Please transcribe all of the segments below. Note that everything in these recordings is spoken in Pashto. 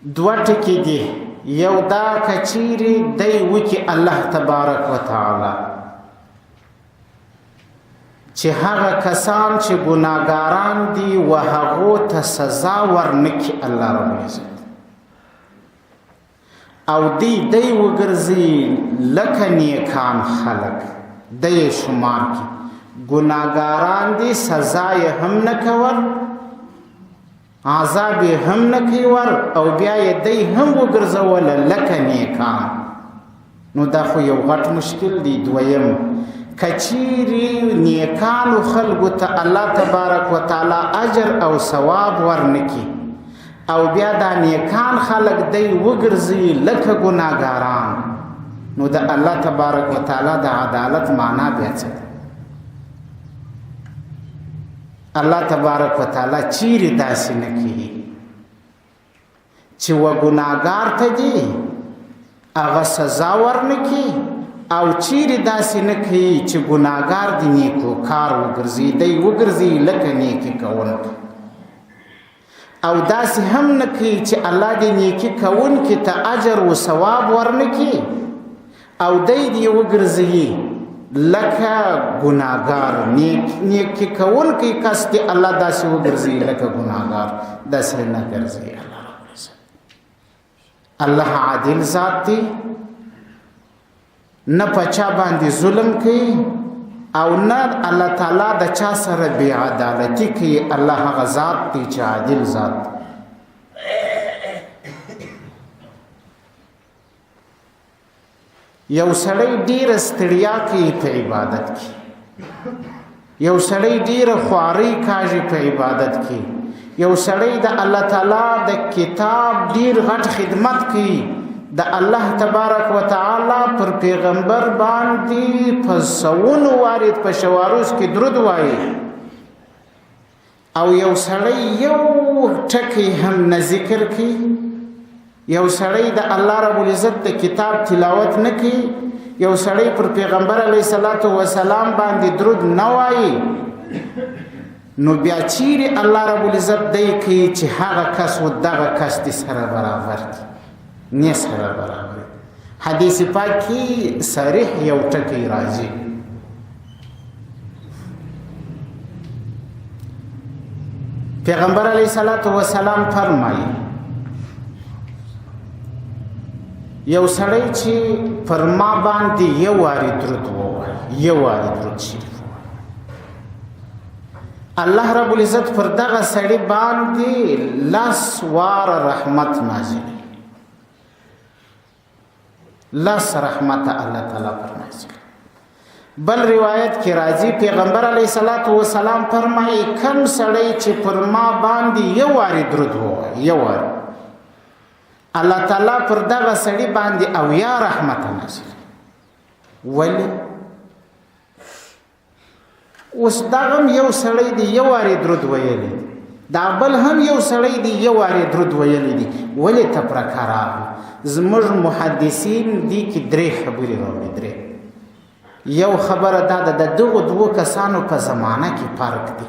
دوه ټکي دي. یو دا که چیرې دی وکي الله تبارک وتعالی چې هغه کسان چې ګناګاران دي و هغو ته سزا ورنکي الله رب العزت، او دی دی وګرځي لکه نیکان خلک، دی شمار کی ګناګاران دي، سزا یې هم نه کول، عذاب یې هم نه کوي ور، او بیا یې دی هم وګرځوله لکه نیکان. نو دا خو یو غټ مشکل دی. دویم، که چیرې نیکانو خلکو ته الله تبارک وتعالی اجر او ثواب ورنکي او بیا دا نیکان خلک دی وګرځي لکه ګناهګاران، نو د الله تبارک وتعالی د عدالت معنا بیا څه ده؟ الله تبارک وتعالی چیرې داسې نه کوي چې و ګناهګار ته دی هغه سزا ورنکي، او چیرې داسې نه کوي چې ګناهګار دی نیکو کار وګرځي، دی وګرځي لکه نیکي کوونکی، او داسې هم نه کوي چې الله دې نیکي کوونکي ته اجر و ثواب ورنکي او دی دې وګرځي لکه ګناهګار. نیکي کوونکی کس دې الله داسې وګرځي لکه ګناهګار، داسې نه ګرځي الله رب العزت. الله عادل ذات دی، نه په چا باندې ظلم کوي او نه الله تعالی د چا سره بې عدالتي کوي. الله هغه ذات دی چې عادل ذات دی. یو سړی ډیره ستړیا کوي په عبادت کې، یو سړی ډیره خوارۍ کاږي په عبادت کې، یو سړی د الله تعالی د کتاب ډیر غټ خدمت کوي، د الله تبارک وتعالی پر پیغمبر باندې په سوونو وارد په شواروز کې درود وایي، او یو سړی یو ټکی هم نه ذکر کوي، یو سړی د الله رب العزت د کتاب تلاوت نه کوي، یو سړی پر پیغمبر علیه الصلاة والسلام باندې درود نه وایي، نو بیا چیرې الله رب العزت دی کوي چې هغه کس و دغه کس دې سره برابر دي؟ نه سره برابر دي. حدیث پاک کې صریح یو ټکی راځي، پیغمبر علیه الصلاة والسلام فرمایي یو سړی چې پر ما باندې یو وارې درود ووایي، یو وارې درود شریف ووایي، الله رب العزت پر دغه سړي باندې لس واره رحمت نازلوي، لس رحمت الله تعالی پر نازل. بل روایت کې راځي پیغمبر علیه الصلاة والسلام فرمایي کم سړی چې پر ما باندې یو وارې درود ووایي، یو وارې، الله تعالی پر دغه سړي باندې اویا رحمت نازل. ولی اوس دغه هم یو سړی دی یو وارې درود ویلی دی، دا بل هم یو سړی دی یو وارې درود ویلی دی، ولې تفرقه راغله؟ زموږ محدثین دي کې درې خبرې راوړي، درې. یو خبره دا ده د دغو دوو کسانو په زمانه کې فرق دی.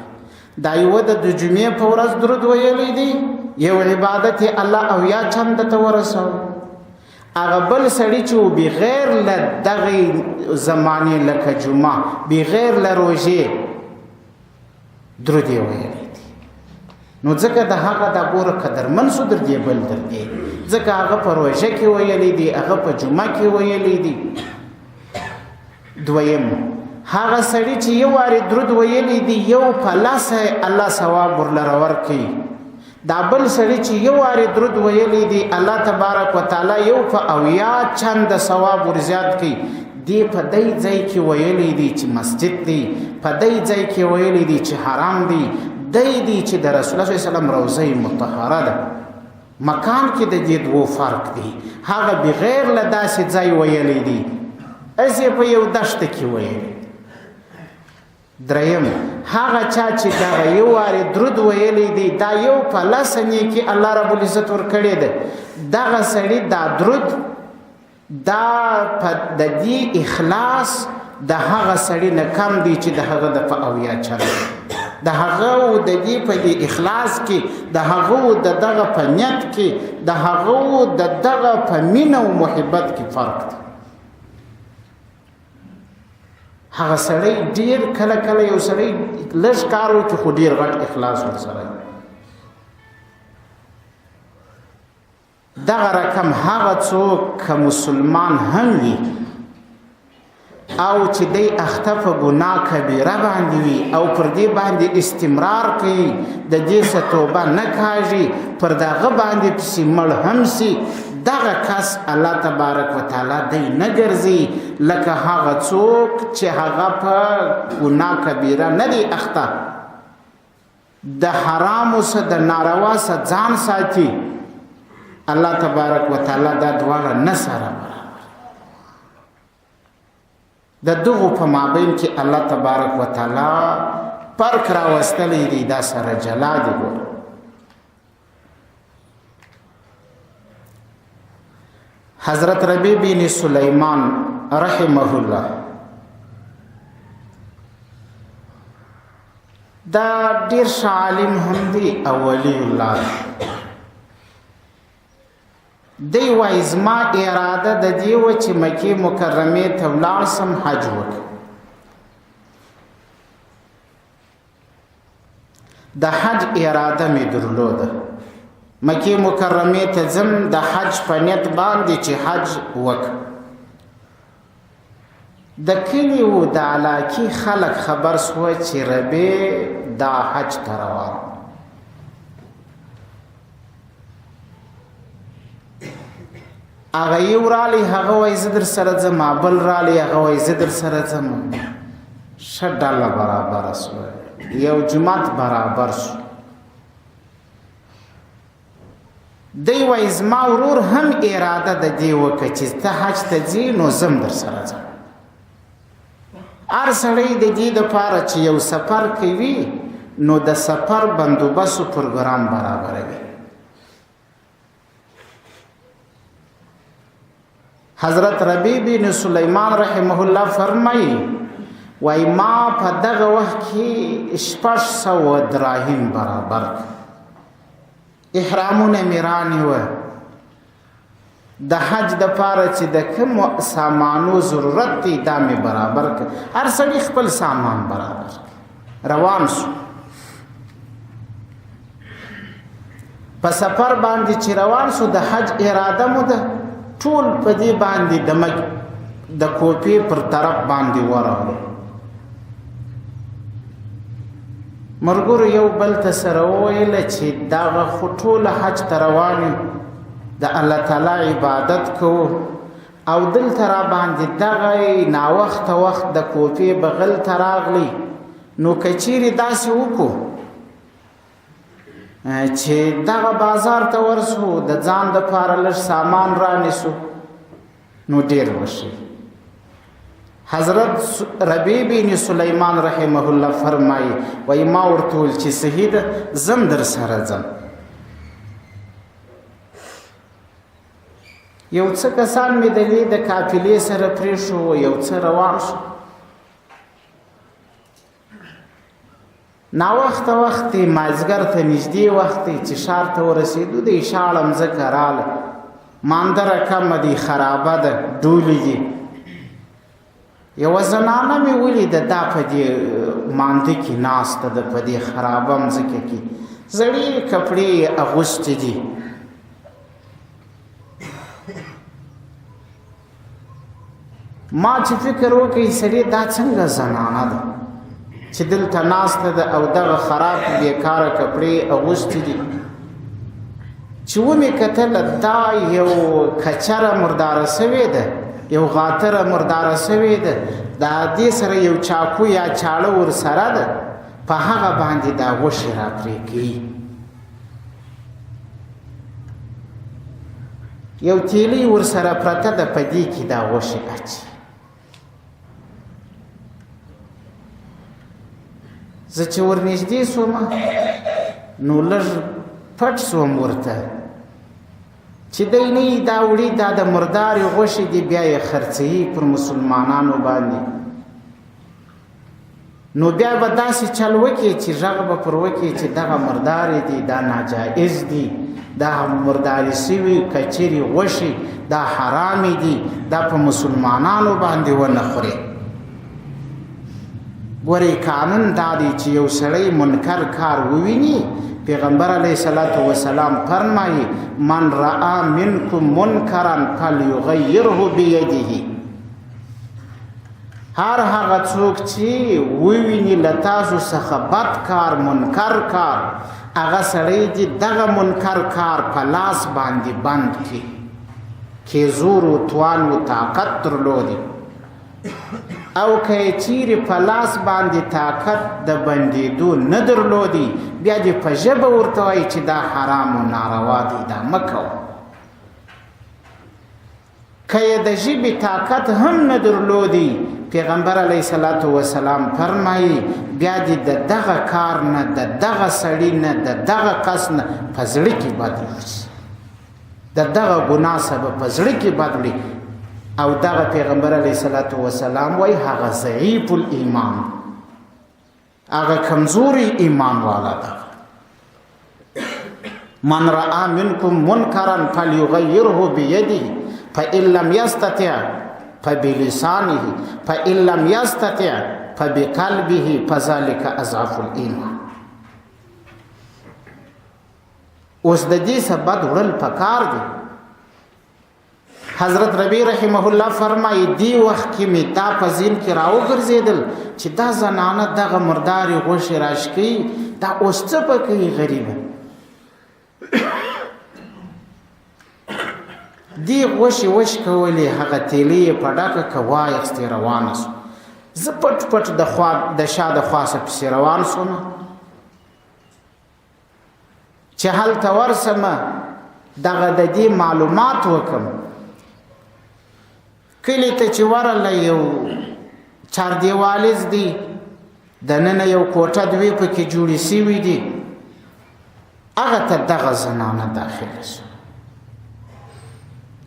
دا یو د جمعې په ورځ درود ویلی دی، یو عبادت یې الله او یا چنده ته ورسوه. هغه بل سړی چې بغیر له دغې زمانې لکه جمعه، بغیر له روژې درود یې ویلی دی، نو ځکه د هغه دا ګوره قدرمن سو در دې بل در دې، ځکه هغه په روژه کې ویلی دی، هغه په جمعه کې ویلی دی. دویم، هغه سړي چې یو وارې درود ویلی دی، یو په لسه الله ثواب ورلره ورکوي. دا بل سړي چې یو وارې درود ویلی دی، الله تبارک وتعالی یو په اویا چنده ثواب ورزیات کوي. دی په دې ځای کې ویلی دی چې مسجد دی، په دې ځای کې ویلی دی چې حرام دی، دی دی چې د رسول الله صلی الله علیه وسلم روضه مطهره ده. مکان کې د دې دوو فرق دی. هغه بغیر له داسې ځای ویلی دی، هسې په یو دښته کې ویلی. دریم، هغه چا چې دغه یو وارې درود ویلی دی، دا یو په لسه نیکي الله رب العزت ورکړې ده. دغه سړي دا درود دا په د دې اخلاص د هغه سړي نه کم دی چې د هغه د په اویا چل دی. د هغه او د دې په دې اخلاص کې، د هغه او د دغه په نیت کې، د هغه او د دغه په مینه او محبت کې فرق دی. هغه سړی ډیر کله کله یو سړی لږ کار وکړي خو ډیر غټ اخلاص ورسره. دغه رقم هغه څوک که مسلمان هم وي او چې دی اخته په ګناه کبیره باندې وي او پر دې باندې استمرار کوي، د دې څه توبه نه کاږي، پر دغه باندې پسې مړ هم سي، دغه کس الله تبارک وتعالی دی نه ګرځي لکه هغه څوک چې هغه په ګناه کبیره نه دی اخته، د حرامو څخه د ناروا څخه ځان ساتي. الله تبارک وتعالی دا دواړه نه سره برابر. د دغو په مابین کې الله تبارک وتعالی فرق راوستلی دی، دا سره جلا دی. ګوره حضرت ربیع بن سلیمان رحمه الله دا ډیر ښه عالم هم دی او ولی الله دی. وایي زما اراده د دې وه چې مکې مکرمې ته ولاړ سم حج وکړم. د حج اراده مې درلوده، مکې مکرمې ته ځم د حج په نیت باندې چې حج وکړم. د کلي او د علاقې خلک خبر سوه چې ربې دا حج ته روان. هغه یو رالی هغه وایي زه در سره ځم، بل رالی هغه وایي زه در سره ځم. ښه ډله برابره سوه، یو جومات برابر سو. دی وایي زما ورور هم اراده د دې وکړه چې ته حج ته ځې نو زه هم در سره ځم. هر سړی د دې دپاره چې یو سفر کوي نو د سفر بندوبست پروګرام برابروي. حضرت ربیع بن سلیمان رحمه الله فرمایي وای ما په دغه وخت کې 600 دراهم برابر، احرامونه مې رانیوه، د حج د پاره چې د کوم سامانو ضرورت دی دا مې برابر کړ. هر سړي خپل سامان برابر کړ، روان سو. په سفر باندې چې روان سو د حج اراده مو ده، ټول په دې باندې د کوپې پر طرف باندې ورغلو. مرګورو یو بل ته سره وویل چې دغه خو ټول حج ته روان یو، د الله تعالی عبادت کوو، او دلته را باندې دغه ناوخته وخت د کوپې بغل ته راغلی، نو که چیرې داسې وکړو چې دغه بازار ته ورسو د ځان دپاره لږ سامان رانیسو نو ډېر وشي. حضرت ربیع بن سلیمان رحمه الله فرمایي وایي ما ورته وویل چې صحیح ده، زم در سره ځم. یو څه کسان مې د دې د قافلې سره پرېښوو، یو څه روان شو. ناوخته وخت دی، مازدیګر ته نږدې وخت دی چې ښار ته ورسېدو، د شاړه مځکه راله، ماندره کمه دی، خرابه ده، ډولې دي. یوه زنانه مې ولیده دا په دې مانده کې ناسته ده، په دې خرابه مځکه کې، زړې کپړې یې اغوستې دي. ما چې فکر وکړ سړی دا څنګه زنانه ده چې دلته ناسته ده او دغه خراب بېکاره کپړې اغوستې دي، چې ومې کتل دا یو کچره مرداره سوې ده، یو غاتره مرداره سوې ده، دا دې سره یو چاکو یا چاړه ورسره ده، په هغه باندې دا غوښې را پرې کوي. یو تیلی ورسره پرته ده، په دې کې دا غوښې اچي. زه چې ورنږدې سوم نو لږ پټ سوم ورته چې دی نه یي دا وړي، دا د مردارې غوښې دي، بیا یې خرڅوي پر مسلمانانو باندې. نو بیا به داسې چل وکړي چې غږ به پر وکړي چې دغه مردارې دي، دا ناجایز دي، دا مردارې سوي کچري غوښې دا حرامې دي، دا په مسلمانانو باندې ونه خوري. ګورئ قانون دا دی چې یو سړی منکر کار وویني، پیغمبر علیه الصلاة والسلام فرمایي من رأى منکم منکرا فلیغیره بیده. هر هغه څوک چې وویني له تاسو څخه بد کار، منکر کار، هغه سړی دې دغه منکر کار په لاس باندې بند کړي، کې زور و توان و طاقت درلودي، او که یې چیرې په لاس باندې طاقت د بندېدو نه درلودي، بیا دې په ژبه ورته وایي چې دا حرام و ناروا دی، دا مه کوه. که یې د ژبې طاقت هم نه درلودي، پیغمبر علیه الصلاة والسلام فرمایي بیا دې د دغه کار نه، د دغه سړي نه، د دغه کس نه په زړه کې بد وړي، د دغه ګناه سبب په زړه کې بد وړي. او دغه پیغمبر علیه الصلاة والسلام وایي هغه ضعیف الایمان، هغه کمزوري ایمان والا ده. من رأى منكم منكرا فليغيره بيده فإن لم يستطع فبلسانه فإن لم يستطع فبقلبه فذلك أضعف الإيمان. اوس د دې څه بد وړل پکار دي. حضرت ربیع رحمه الله فرمایي دی وخت کې مې دا په ذهن کې راوګرځېدل چې دا زنانه دغه مردارې غوښې راشکوي، دا اوس څه به کوي غریبه؟ دې غوښې وشکولې، هغه تیلې یې په ډکه که وایخستې روانه سوه. زه پټ پټ د شا د خوا څخه پسې روان سوم چې هلته ورسم دغه د دې معلومات وکم. کلي ته چې ورغله یو چاردیوالیز دی، دننه یو کوټه دوې پکې جوړې سوي دي، هغه ته دغه زنانه داخله سوه.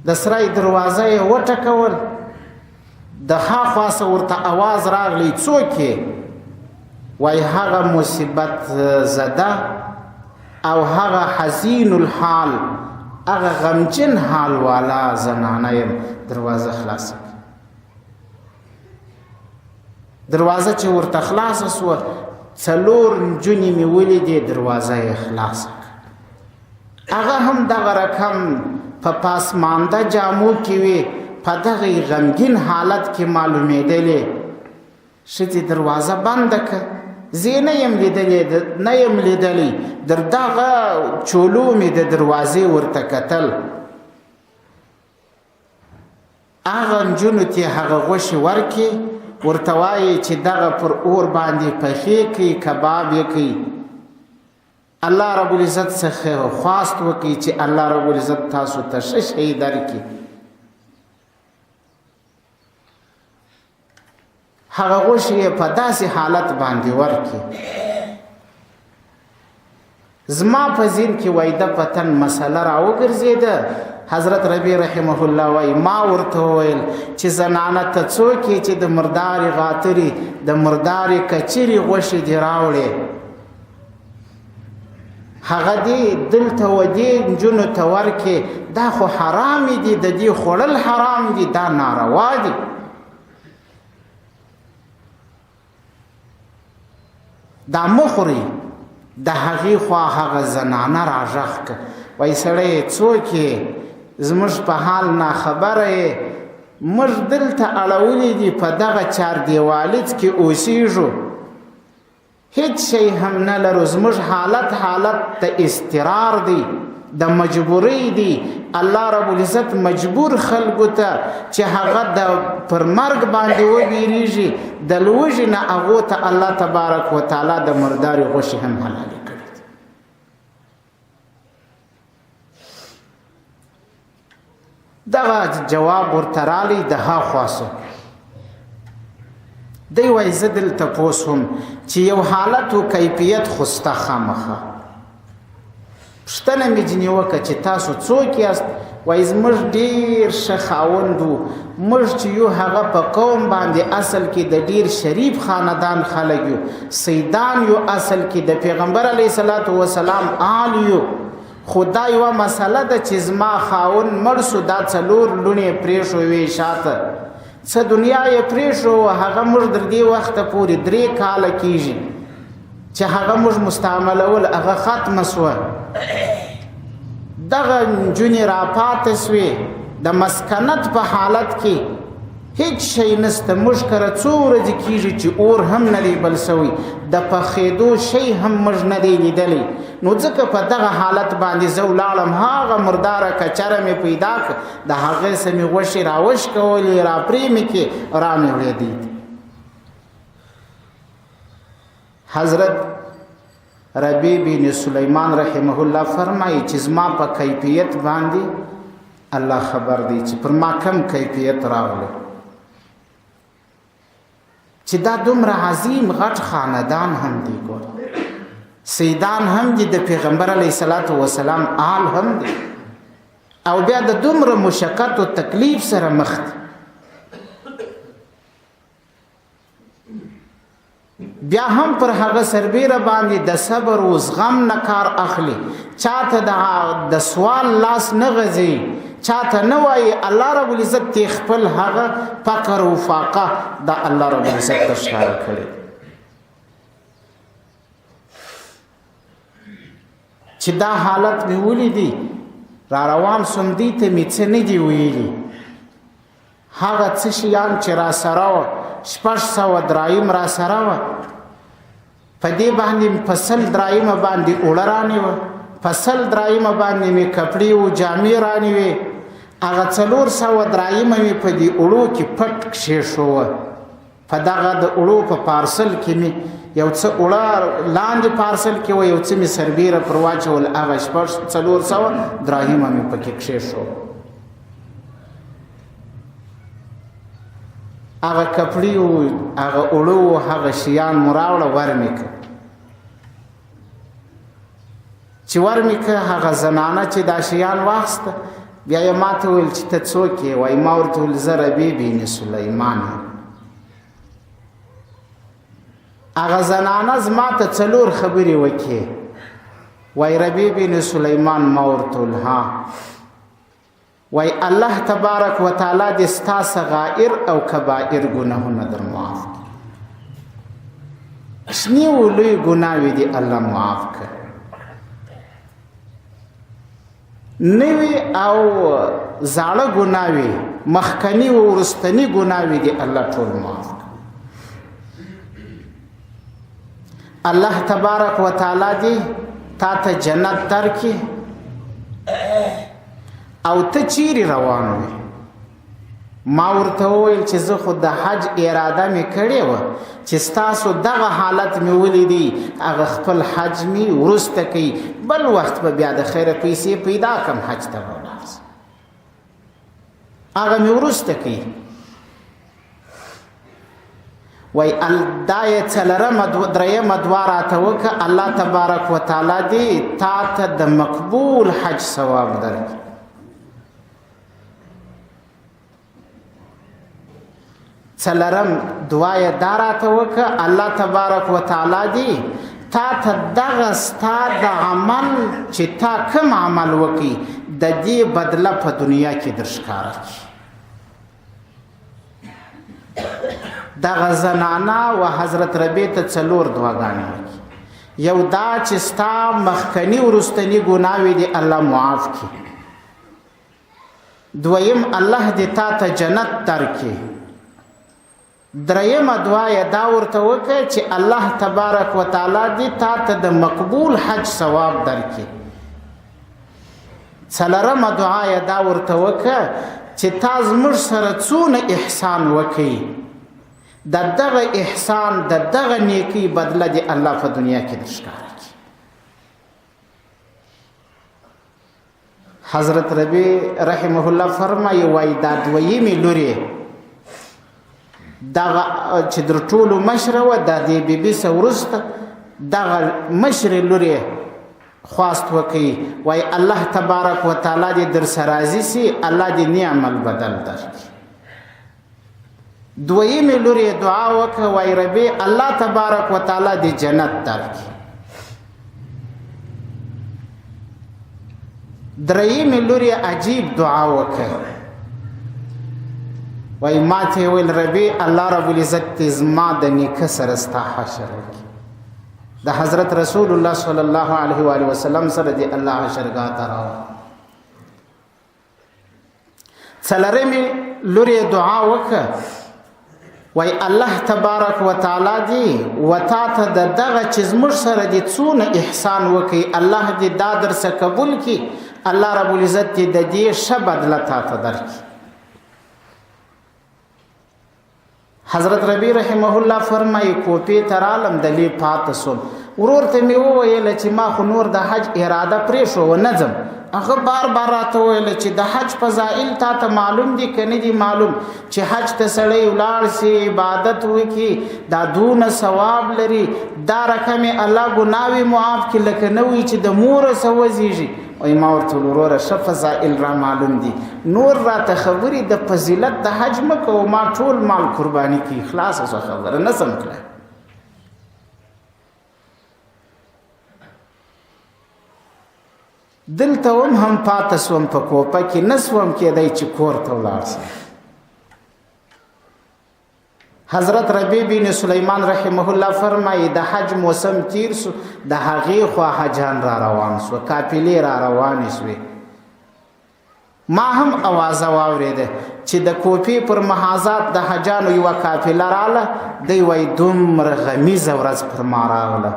د سرای دروازه یې وټکول، د ها خوا څخه ورته اواز راغلی څوک یې؟ وایي هغه مصیبت زده او هغه حزین الحال، هغه غمجن حال والا زنانه یم. دروازه خلاصه کړه. دروازه چې ورته خلاصه سوه، څلور نجونې مې ولیدې، دروازه یې خلاصه کړه. هغه هم دغه رقم په پاسمانده جامو کې وې، په دغه غمګین حالت کې معلومېدلې. ښځې دروازه بنده کړه، زه یې نه یم لیدلی، نه یم لیدلی، در دغه چولو مې د دروازې ورته کتل. هغه نجونو ته هغه غوښې ورکړې، ورته وایي چې دغه پر اور باندې پخې کړي، کباب یې کړي. الله رب العزت څخه خواست وکړي چې الله رب العزت تاسو ته ښه شی درکړي. هغه غوښې یې په داسې حالت باندې ورکړي. زما په ذهن کې وایي د پتن مسله راوګرځېده. حضرت ربیع رحمه الله وایي ما ورته وویل چې زنانه ته څوک یې چې د مردارې غاترې، د مردارې کچرې غوښې دې راوړې، هغه دې دلته و دې نجونو ته ورکې، دا خو حرام دي، د دې خوړل حرام دي، دا ناروا دي. دا مه خورئ. د هغې خوا هغه زنانه راغږ کړه، وایي سړی څوک یې؟ زموږ په حال ناخبره یې، موږ دلته اړولي دي، په دغه چاردیوالیځ کې اوسیږو، هیڅ شی هم نه لرو، زموږ حالت حالت د اضطرار دی، د مجبورۍ دی. الله رب العزت مجبور خلکو ته چې هغه د پر مرګ باندې وبېرېږي، د لوږې نه هغو ته الله تبارک وتعالی د مردارې غوښې هم حلالې کړې دي. دغه جواب ورته رالی د ها خوا څخه. دی وایي زه دلته پوه سوم چې یو حالت و کیفیت خو سته خامخا. پوښتنه مې ځینې وکړه چې تاسو څوک یاست؟ وایي زموږ ډېر ښه خاوند و، موږ چې یو هغه په قوم باندې اصل کې د ډېر شریف خاندان خلک یو، سیدان یو، اصل کې د پیغمبر علیه الصلاة والسلام آل یو، خو دا یوه مسله ده چې زما خاوند مړ سو، دا څلور لوڼې یې پرېښوې شاته، څه دنیا یې پرېښوه، هغه موږ در دې وخته پورې 3 کاله کېږي چې هغه موږ مستعملول، هغه ختمه سوه، دغه نجونې راپاتې سوې د مسکنت په حالت کې، هیڅ شی نسته، موږ کره څو ورځې کېږي چې اور هم نه دی بل سوی، د پخېدو شی هم موږ نه دی لیدلی، نو ځکه په دغه حالت باندې زه ولاړم، هغه مرداره کچره مې پیدا کړه، د هغې څه مې غوښې راوشکولې، راپرې مې کړې، رامې وړې دی. حضرت ربیع بن سلیمان رحمه الله فرمایي چې زما په کیفیت باندې الله خبر دی چې پر ما کم کیفیت راغلی، چې دا دومره عظیم غټ خاندان هم دی، ګور سیدان هم دي، د پیغمبر علیه الصلاة والسلام آل هم دي، او بیا د دومره مشقت او تکلیف سره مخ دي. بیا هم پر هغه سربیره باندې د صبر او زغم نه کار اخلي، چاته د سوال لاس نه غځي، چاته نه وایي الله رب العزت ته خپل هغه فقر او فاقه د الله رب العزت ته ښکاره کړي. چې دا حالت مې ولیدی را روان سوم، دې ته مې څه نه دي ویلي، هغه څه شیان چې را سره وه 600 درایم را سره وه، په دې باندې مې په 100 درایمه باندې اوړه رانیوه، په 100 درایمه باندې مې کپړې او جامې رانیوې، هغه 400 درایمه مې په دې اوړو کې پټ کښېښووه. په دغه د اوړو په پارسل کې مې یو څه اوړه لاندې پارسل کې وه، یو څه مې سربېره پر واچول، هغه 400 دراهمه مې پکې کښېښووه. هغه کپړې و، هغه اوړه و، هغه شیان مو راوړه، ور مې کړه. چې ور مې کړه، هغه زنانه چې دا شیان واخیسته، بیا یې ما ته وویل چې ته څوک یې؟ وایي ما ورته وویل زه ربیع بن سلیمان یم. هغه زنانه زما ته 4 خبرې وکړې. وایي ربیع بن سلیمان، ما ورته وویل ها. وایي الله تبارک وتعالی دې ستا صغائر او کبائر ګناهونه در معاف کړي، شنې او لوی ګناوې دې الله معاف کړي، نوې او زاړه ګناوې، مخکني او وروستني ګناوې دې الله ټول معاف کړي. الله تبارک وتعالی دې تا ته جنت درکړي او ته چیرې روان وې؟ ما ورته وویل چې زه خو د حج اراده مې کړې وه، چې ستاسو دغه حالت مې ولیدی، هغه خپل حج مې وروسته کوي، بل وخت به بیا د خیره پیسې پیدا کړم، حج ته به ولاړ شم، هغه مې وروسته کوي. وای دا یې څلورمه درېیمه دعا راته وکړه، الله تبارک وتعالی دې تا ته د مقبول حج ثواب درکړي. څلورم دعا یې دا راته وکړه، الله تبارک وتعالی دې تا ته دغه ستا د عمل چې تا کوم عمل وکړي د دې بدله په دنیا کې در ښکاره کړي. دغه زنانه و حضرت ربیع ته 4 دعاګانې وکړي. یو دا چې ستا مخکني وروستني ګناوې دې الله معاف کړي. دویم الله دې تا ته جنت درکړي. درېیمه دعا یې دا ورته وکړه چې الله تبارک وتعالی دې تا ته د مقبول حج ثواب درکړي. څلورمه دعا یې دا ورته وکړه چې تا زموږ سره څونه احسان وکړي، د دغه احسان د دغه نیکۍ بدله دې الله په دنیا کې در ښکاره کړي. حضرت ربیع رحمه الله فرمایي، وایي دا دویمې لورې دغه چې در ټولو مشره وه، د دې بیبي څخه وروسته دغه مشرې لورې خواست وکړي، وایي الله تبارک وتعالی دې درسره راضي سي، الله دې نعم البدل درکړي. دویمې لور یې دعا وکړه، وایي ربې الله تبارک وتعالی دې جنت درکړي. درېیمې لور یې عجیب دعا وکړه، وایي ما ته یې وویل ربې الله رب العزت دې زما د نیکه سره ستا حشر وکړي، د حضرت رسول الله صلی الله علیه وآله وسلم سره دې الله حشرګاه ته راوړي. څلورمې لور یې دعا وکړه، وایي الله تبارک وتعالی دې و تا ته د دغه چې زموږ سره دې څونه احسان وکړي، الله دې دا درڅه قبول کړي، الله رب العزت دې د دې ښه بدله تا ته درکړي. حضرت ربی رحمه الله فرمایي کوپې ته رالم، د لې پاته سوم، ورور ته مې وویل چې ما خو نور د حج اراده پرېښوه نه ځم. هغه بار بار راته وویل چې د حج فضایل تا ته معلوم دي که نه دي معلوم، چې حج ته سړی ولاړ سي عبادت وکړي دا دونه ثواب لري، دا رقم یې الله ګناوې معاف کړي لکه نه وي چې د موره څه وزیږي. وایي ما ورته وویل وروره ښه فضایل را معلوم دي، نور راته خبرې د فضیلت د حج مه کوه، ما ټول مال قرباني کړي، خلاصه شوه خبره، نه سم تللی. دلته هم پاته سوم په کوپه کې، نه سوم کېدی چې کور ته ولاړ سم. حضرت ربی بن سلیمان رحمه الله فرمایي د حج موسم تیر سو، د هغې خوا حجان را روان سو، قافلې را روانې سوې. ما هم اوازه واورېده چې د کوفې پر محاذات د حجانو یوه قافله راله، دی وایي دومره غمیزه ورځ پر ما راغله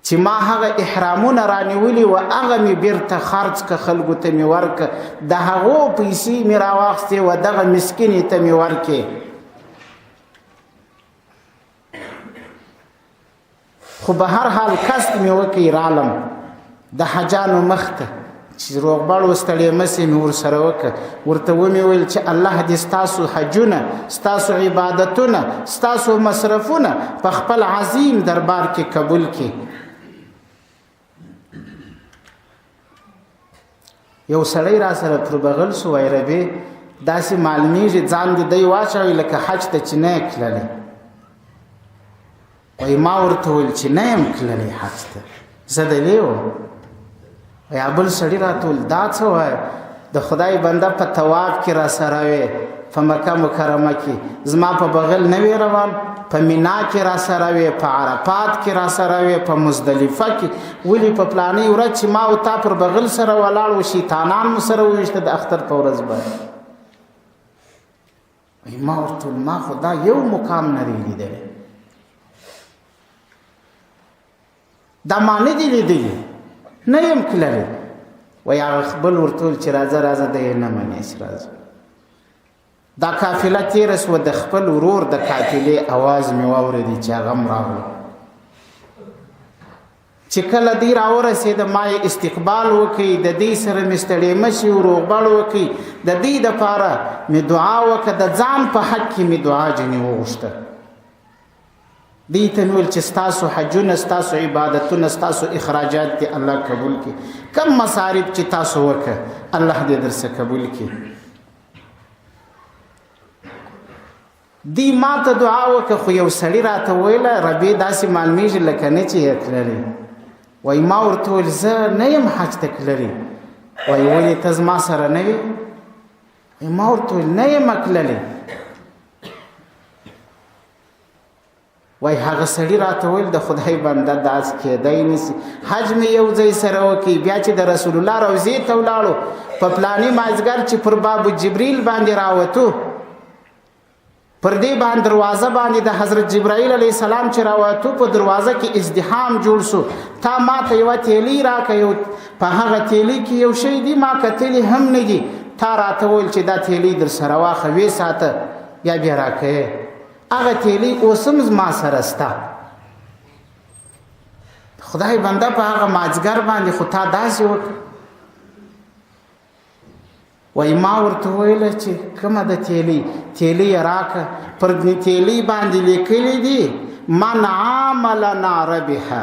چې ما هغه احرامونه رانیولي وه، هغه مې بیرته خرڅ که خلکو ته مې ورکه، د هغو پیسې مې راواخیستې وه، دغه مسکینې ته مې ورکې. خو به هر حال کست مې وکړي، رالم د حجانو مخ ته چې روغبړ وستړې مسې مې ورسره وکړه، ورته ومې ویل چې الله دې ستاسو حجونه، ستاسو عبادتونه، ستاسو مصرفونه په خپل عظیم دربار کې قبول کړي. یو سړی را سره پر بغل سو، وایي ربې داسې معلومیږي ځان دې دی واچوي لکه حج ته چې نه یې تللی. وایي ما ورته وویل چې نه یم تللی حج ته، زه د لې وم. یا بل سړي راته وویل دا څه وایې، د خدای بنده په طواف کې را سره وې، په مکه مکرمه کې زما په بغل نه وې روان، په مینا کې را سره وې، په عرفات کې را سره وې، په مزدلفه کې، ولې په پلانۍ ورځ چې ما او تا پر بغل سره ولاړ و، شیطانان مو سره وویشته د اختر په ورځ باندې. وایي ما ورته وویل ما خو دا یو مقام نه دی لیدلی، دا ما نه دی لیدلی، نه یم تللی. وایي هغه بل ورته وویل چې راځه راځه، دی یې نه منې چې راځه. دا قافله تېره سوه، د خپل ورور د قافلې اواز مې واورېدی چې هغه هم راغلو. چې کله دی راورسېده ما یې استقبال وکړي، د دې سره مې ستړې مشي او روغبړ وکړي، د دې دپاره مې دعا وکړه، د ځان په حق کې مې دعا جنې وغوښته. دې ته مې وویل چې ستاسو حجونه، ستاسو عبادتونه، ستاسو اخراجات دې الله قبول کړي، کم مصارف چې تاسو وکړه الله دې درڅه قبول کړي. دی ما ته دعا وکړه، خو یو سړي راته وویل ربې داسې معلومیږي لکه نه چې یې تللی. وایي ما ورته وویل زه نه یم حج ته تللی. وایي ولې ته زما سره نه وې؟ وایي ما ورته وویل نه یم تللی. وای هغه سړي راته ویل د خدای بنده داسې کېدای نه سي، حج مې یو ځای سره وکړي، بیا چې د رسول الله روضې ته ولاړو په پلاني مازدیګر چې پر باب جبریل باندې راوتو، پر دې باندې دروازه باندې د حضرت جبرائیل علیه السلام چې راوتو په دروازه کې ازدحام جوړ سو، تا ما ته یوه تیلۍ راکړه، یو په هغه تیلۍ کې یو شی دی ما کتلی هم نه دي، تا راته وویل چې دا تیلۍ در سره واخه ویې ساته بیا بیا راکوې، هغه تیلۍ اوس هم زما سره سته. خدای بنده په هغه مازدیګر باندې خو تا داسې وکړه. وایي ما ورته وویل چې کومه ده تیلۍ؟ تیلۍ یې راکړه، پر تیلۍ باندې لیکلي دي من عاملنا ربحه،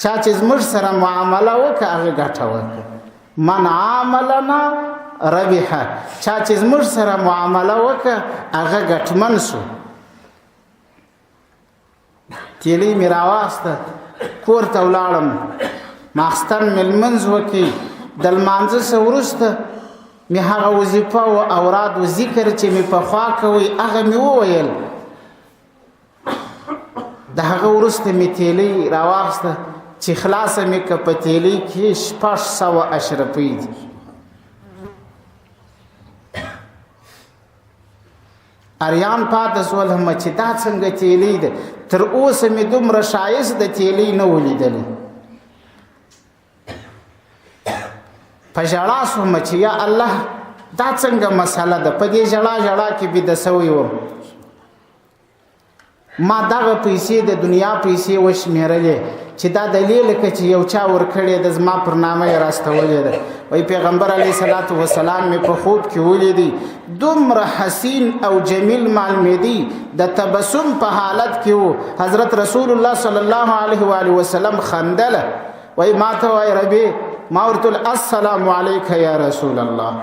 چا چې زموږ سره معامله وکړه هغه ګټه وکړه. من عاملنا ربح، چا چې زموږ سره معامله وکړه هغه ګټمن شو. تیلی مې راواخسته، کور ته ولاړم، ماخستن مې لمونځ وکړي. د لمانځه څخه وروسته مې هغه وظیفه او اوراد و ذکر چې مې پخوا کوي هغه مې وویل. د هغه وروسته مې تیلی راواخسته چې خلاصه مې که په تیلی کې 600 اشرفۍ دي. اریان پاتې سول هم چې دا څنګه تیلی ده، تر اوسه مې دومره ښایست د تیلی نه و لیدلی. په ژړا سوم چې یا الله دا څنګه مسله ده. په دې ژړا ژړا کې بیده سوی وم. ما دغه پیسې د دنیا پیسې وشمېرلې چې دا دلیل که چې یو چا ورکړې ده، زما پر نامه یې راستولې ده. وایي پیغمبر علیه الصلاة والسلام مې په خوب کې ولیدی، دومره حسین او جمیل معلومېدی، د تبسم په حالت کې و. حضرت رسول الله صلی الله علیه وآله وسلم خندله. وایي ما ته وایي ربي، ما ورته وویل السلام علیک یا رسول الله.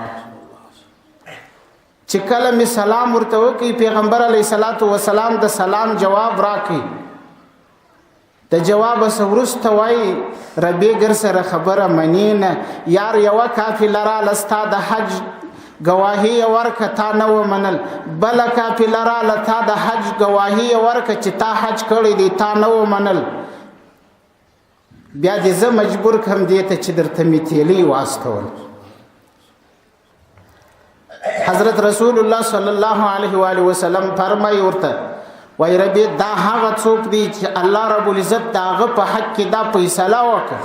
چې کله مې سلام ورته وکړي، پیغمبر علیه الصلاة والسلام د سلام جواب راکړي. د جواب څخه وروسته وایي ربي ګر سره خبره منې نه، یار یوه قافله راله ستا د حج ګواهي یې ورکړه، تا نه ومنل. بله قافله راله تا د حج ګواهي یې ورکړه چې تا حج کړی دی، تا نه ومنل. بیا دې زه مجبور کړم دې ته چې درته مې تیلۍ واستول. حضرت رسول الله صلی الله علیه وآله وسلم فرمایي ورته، وایي ربي دا هغه څوک دی چې الله رب العزت د هغه په حق کې دا فیصله وکړه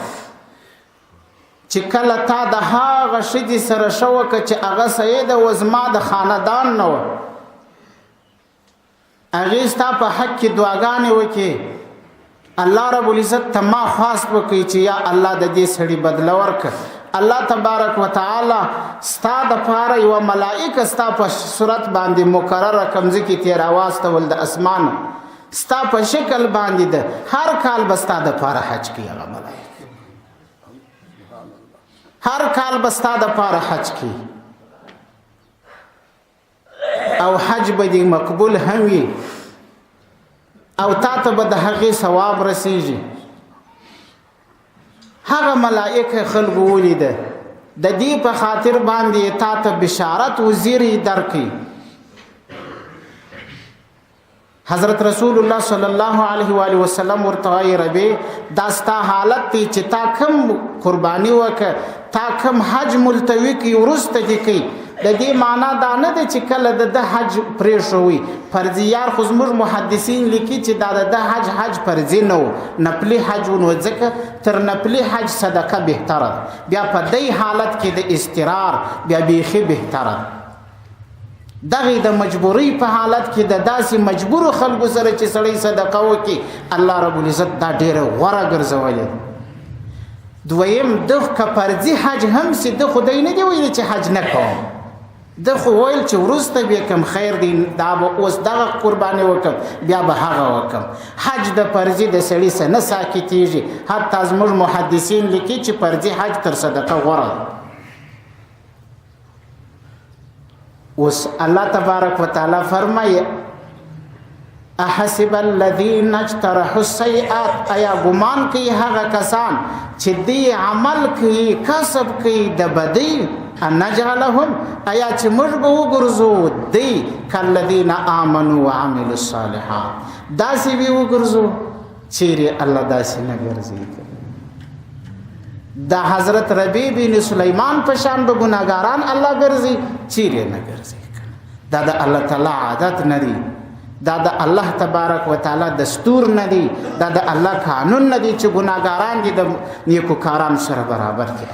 چې کله تا د هغه ښځې سره ښه وکړه چې هغه سیده و، زما د خاندان نه وه، هغې ستا په حق کې دعاګانې وکړې، الله رب العزت ته ما خواست وکړي چې یا الله د دې سړي بدله ورکړه. الله تبارک وتعالی ستا دپاره یوه ملائکه ستا په صورت باندې مقرره کمځکې ترې راواستول د اسمان، ستا په شکل باندې ده، هر کال به ستا دپاره حج کوي. هغه ملائکه هر کال به ستا دپاره حج کوي، او حج به دې مقبول هم وي، او تا ته به د هغې ثواب رسیږي. هغه ملائکه خلکو ولیده، د دې په خاطر باندې تا ته بشارت و زیری درکړي. حضرت رسول الله صلی الله علیه وآله وسلم ورته وایي ربې دا ستا حالت دی چې تا کم قرباني وکړه، تا کم حج ملتوي کړي وروسته دې کوي. د دې معنا دا نه ده چې کله د ده حج پرېښوي فرضي. یار خو زموږ محدثین لیکي چې دا د ده حج حج فرضي نه و، نفلي حج و، نو ځکه تر نفلي حج صدقه بهتره ده. بیا په دې حالت کې د اضطرار بیا بیخي بهتره ده. دغې د مجبورۍ په حالت کې د داسې مجبورو خلکو سره چې سړی صدقه وکړي، الله رب العزت دا ډېره غوره ګرځولې ده. دویم، ده که فرضي حج هم سي، ده خو دی نه دی ویلي چې حج نه کوم، ده خو ویل چې وروسته بیا کوم خیر دی، دا به اوس دغه قرباني وکړم بیا به هغه وکړم. حج د فرضي د سړي څه نه ساکتېږي. حتی زموږ محدثین لیکي چې فرضي حج تر صدقه غوره ده. اوس الله تبارک وتعالی فرمایي احسب الذین اجترحوا السیئات، ایا ګمان کوي هغه کسان چې دی عمل کوي کسب کوي د بدۍ، ان نجعلهم، ایا چې موږ به وګرځو دی کالذین آمنوا وعملوا الصالحات، داسې به وګرځو؟ چیرې الله داسې نه ګرځي. د حضرت ربیع بن سلیمان په شان به ګناهګاران الله ګرځي؟ چیرې نه ګرځي. دا د الله تعالی عادت نه دی، دا د الله تبارک وتعالی دستور نه دی، دا د الله قانون نه دی چې ګناهګاران دي د نیکوکاران سره برابر کړي.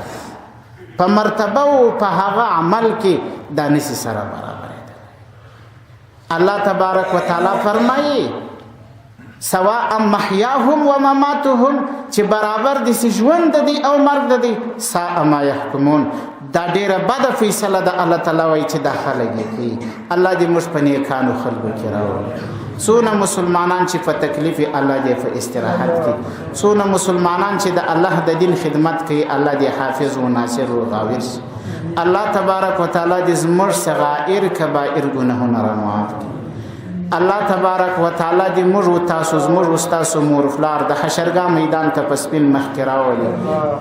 په مرتبه او په هغه عمل کې دا نسی سره برابر دی. الله تبارک وتعالی فرمایي سواء محیاهم و مماتهم، چې برابر دي سي ژوند د دی او مرګ د دی. ساء ما يحکمون، دا ډیره بده فیصله ده. الله تعالی وایي چې دا خلک یې کوي. الله دې موږ په نیکانو خلکو کې راولي. څونه مسلمانان چې په تکلیف، الله دې په استراحت کې. څونه مسلمانان چې د الله د دین خدمت کوي، الله دې حافظ او ناصر او غاور شي. الله تبارک وتعالى دې زموږ صغائر کبائر ګناهونه را معاف کړي. الله تبارک وتعالى دې موږ او تاسو، زموږ او تاسو مور فلار د حشرګاه میدان ته په سپین مخ کې راولي.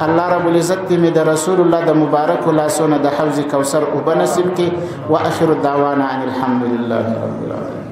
الله رب العزت دې مې د رسول الله د مبارک لاسونو د حوض کوثر اوبه نصیب کړي. واخر الدعوانا ان الحمد لله رب العالمین.